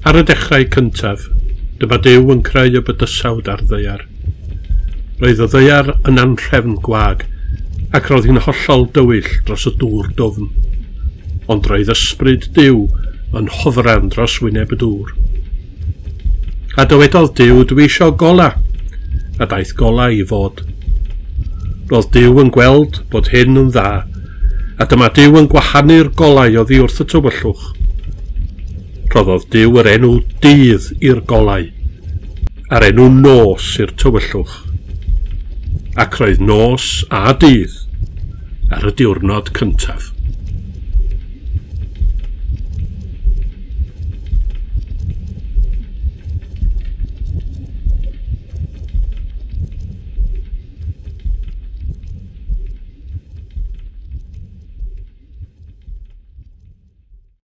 Ar y dechrau cyntaf, dyma Duw yn creu y bydysawd a'r ddaear. Roedd y ddaear yn anhrefn gwag, ac roedd hi'n hollol dywyll dros y dŵr dwfn. Ond roedd ysbryd Duw yn hofran dros wyneb y dŵr. A dywedodd Duw, "Dwi isio gola," a daeth gola i fod. Roedd Duw yn gweld bod hyn yn dda, a dyma Duw yn gwahanu'r golau oddi wrth y tywyllwch. Rhoddodd Duw yr enw dydd i'r golau, a'r enw nos i'r tywyllwch. Ac roedd nos a dydd ar y diwrnod cyntaf.